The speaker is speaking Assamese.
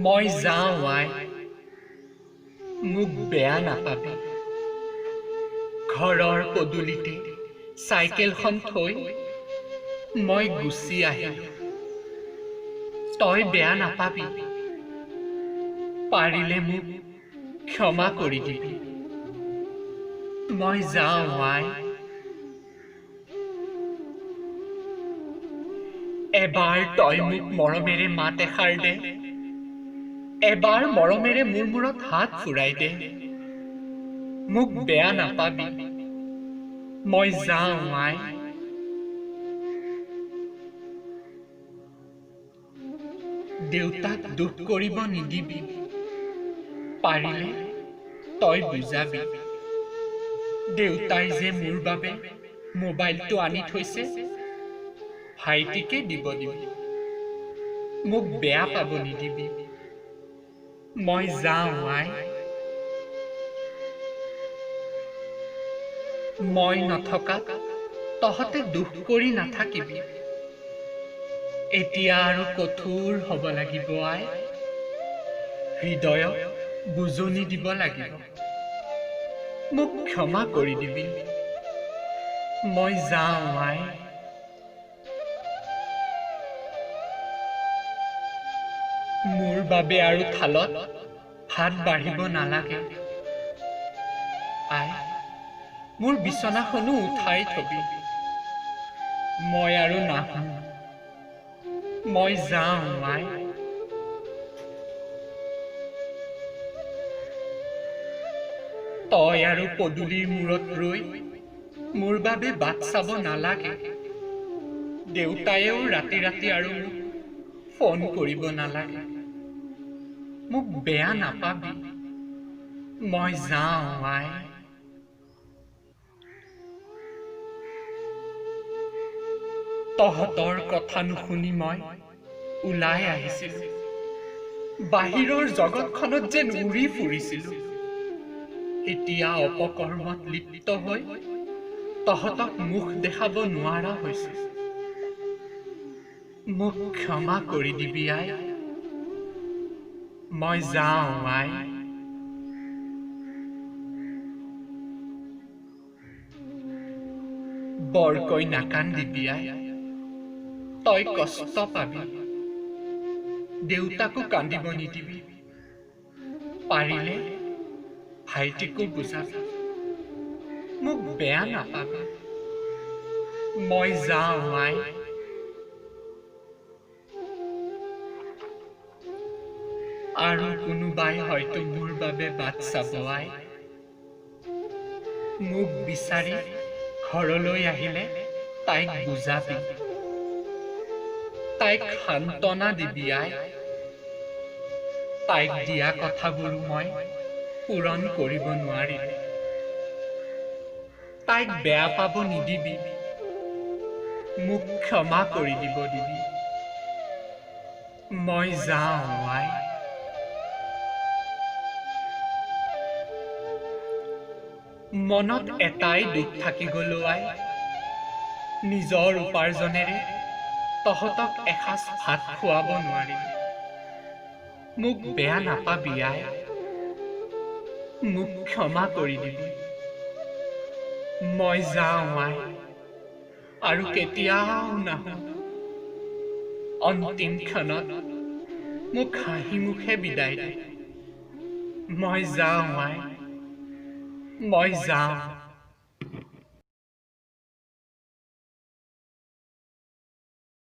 মই যাওঁ আই, মোক বেয়া নাপাবি। ঘৰৰ পদূলিতে চাইকেলখন থৈ মই গুচি আহিলো। তই বেয়া নাপাবি, পাৰিলে মোক ক্ষমা কৰি দিবি। মই যাওঁ আই। এবাৰ তই মোক মৰমেৰে মাত এষাৰ দে, এবাৰ মৰমেৰে মোৰ মূৰত হাত ফুৰাই দে। মোক বেয়া নাপাবি, মই যাওঁ আই। দেউতাক দুখ কৰিব নিদিবি, পাৰিলে তই বুজাবি। দেউতাই যে মোৰ বাবে মোবাইলটো আনি থৈছে, ভাইটিকে দিব দিবি। মোক বেয়া পাব নিদিবি। মই যাওঁ আই। মই নথকাত তহঁতে দুখ কৰি নাথাকিবি। এতিয়া আৰু কঠোৰ হ'ব লাগিব আই, হৃদয়ক বুজনি দিব লাগিব। মোক ক্ষমা কৰি দিবি। মই যাওঁ আই। মোৰ বাবে আৰু থালত ভাত বাঢ়িব নালাগে আই। মোৰ বিচনাখনো উঠাই থবি। মই আৰু নাহো। মই যাওঁ আই। তই আৰু পদূলিৰ মূৰত ৰৈ মোৰ বাবে বাট চাব নালাগে। দেউতায়েও ৰাতি ৰাতি আৰু মোক ফোন কৰিব নালাগে। মোক বেয়া নাপাবি। মই যাওঁ আই। তহঁতৰ কথা নুশুনি মই ওলাই আহিছিলো। বাহিৰৰ জগতখনত যেন উৰি ফুৰিছিলো। এতিয়া অপকৰ্মত লিপ্ত হৈ তহঁতক মুখ দেখাব নোৱাৰা হৈছো। মোক ক্ষমা কৰি দিবি আই। মই যাওঁ আই। বৰকৈ নাকান্দিবি আই, তই কষ্ট পাবি। দেউতাকো কান্দিব নিদিবি, পাৰিলে ভাইটিকো বুজাবি। মোক বেয়া নাপাবি। মই যাওঁ আই। আৰু কোনোবাই হয়তো মোৰ বাবে বাট চাব আই। মোক বিচাৰি ঘৰলৈ আহিলে তাইক বুজাবি, তাইক সান্তনা দিবি আই। তাইক দিয়া কথাবোৰো মই পূৰণ কৰিব নোৱাৰিলো। তাইক বেয়া পাব নিদিবি, মোক ক্ষমা কৰি দিব দিবি। মই যাওঁ আই। মনত এটাই দুখ থাকি গ'ল আই, নিজৰ উপাৰ্জনেৰে তহঁতক এসাঁজ ভাত খুৱাব নোৱাৰিলো। মোক বেয়া নাপাবি আই, মোক ক্ষমা কৰি দিবি। মই যাওঁ আই, আৰু কেতিয়াও নাহো। অন্তিম ক্ষণত মোক হাঁহি মুখে বিদায় দে। মই যাওঁ আই, মই যাওঁ।